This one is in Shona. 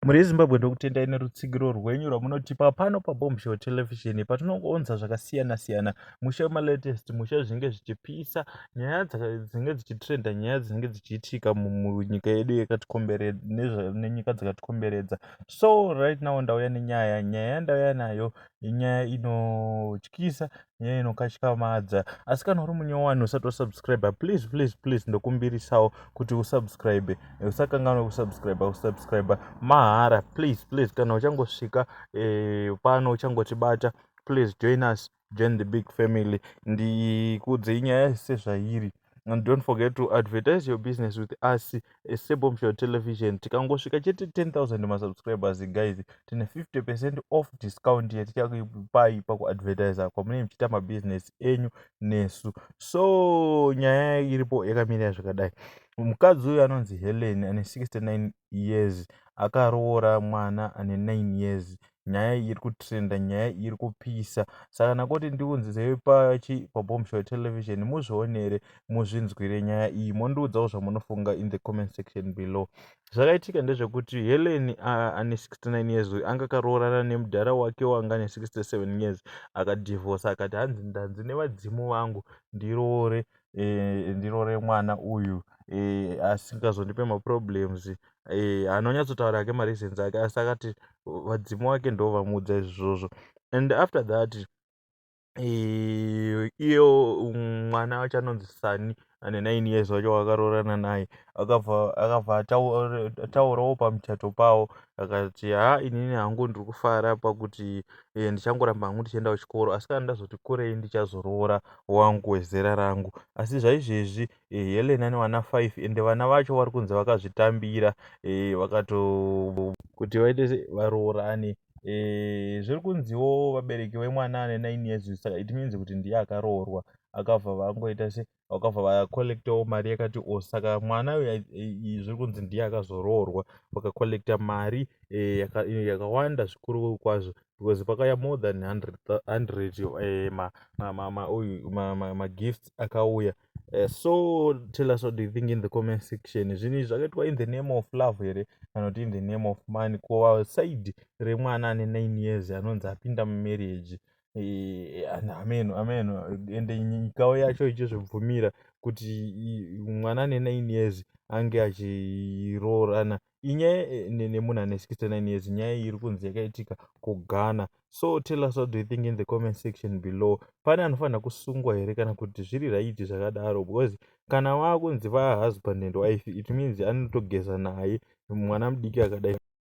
Mhuri yeZimbabwe, ndokutendai nerutsigiro rwenyu rwamunotipa pano paBombshow Television, patinongoonza zvakasiyana-siyana, mushe wemalatest, mushe zvinenge zvichipisa, nyaya dzinenge dzichitrenda, nyaya dzinenge dzichiitika munyika yedu nenyika dzakatikomberedza. So right now ndauya nenyaya. Nyaya yandauya nayo inyaya inotyisa, nyaya inokatyamadza. Asi kana uri munyowani usati wasubscribe, please, please, please, ndokumbirisawo kuti usubscribe. Usakanganwa kusubscribe. Kusubscribe mahara. Please, please, kana uchangosvika pano, uchangotibata, please join us, join the big family. Ndikuudzei nyaya sezvairi. And don't forget to advertise your business with us seBombshow Television. Tikangosvika chete 10,000 masubscribers, guys, tine 50% off discount yatichakupai pakuadvertisa kwamunenge muchiita mabhizinesi enyu nesu. So nyaya iripo yakamira zvakadai. Mukadzi uyu anonzi Helen, ane 69 years, akaroora mwana ane 9 years. Nyaya iyi iri kutrenda, nyaya iyi iri kupisa. Saka nakoti ndiunzei pachi paBombshow Television, muzvionere, muzvinzwire nyaya iyi, mondiudzawo zvamunofunga in the comment section below. Zvakaitika ndezvekuti Helen ane 69 years anga akaroorana nemudhara wake wanga ane 67 years. Akadhivhosa, akati hanzi, "Ndanzi nevadzimu vangu ndiroore mwana uyu asingazondipe maproblems." Anonyatsotaura ake mareasons ake, asi akati vadzimu vake ndo vamuudza izvozvo. And after that, iyo mwana wacho anonzi Sani, ane 9 years wacho wakaroorana naye, akabva ataurawo pamuchato pavo, akati, "Ha, inini hangu ndiri kufara pakuti ndichangoramba hangu ndichienda kuchikoro, asi kana ndazoti kurei ndichazoroora wangu wezera rangu." Asi zvaizvezvi Helen ane vana 5, ende vana vacho vari kunzi vakazvitambira vakato kuti vaite varoorane. Zviri kunziwo vabereki vemwana ane 9 years, saka it means kuti ndiye akaroorwa, akabva vangoita se vakabva vacollectawo mari yakati o. Saka mwana uyu zviri kunzi ndiye akazoroorwa, vakacollecta mari yakawanda zvikuru kwazvo, because pakauya more than 100 magifts akauya. So tell us what do you think in the comment section. Zvinhu izvi zvakaitwa in the name of love here, kana kuti in the name of money? Kuva side remwana ane 9 years anonzi apinda mumarriage, ameno, ameno. Ende nyikawo yacho ichizvibvumira kuti mwana ane 9 years ange achiroorana inyaya nemunhu ane 69 years? Nyaya iyi iri kunzi yakaitika kuGhana. So tell us what do you think in the comment section below. Pane anofanira kusungwa here, kana kuti zviri right zvakadaro? Because kana vakunzi vahusband and wife, it means anotogeza naye mwana mudiki akadai.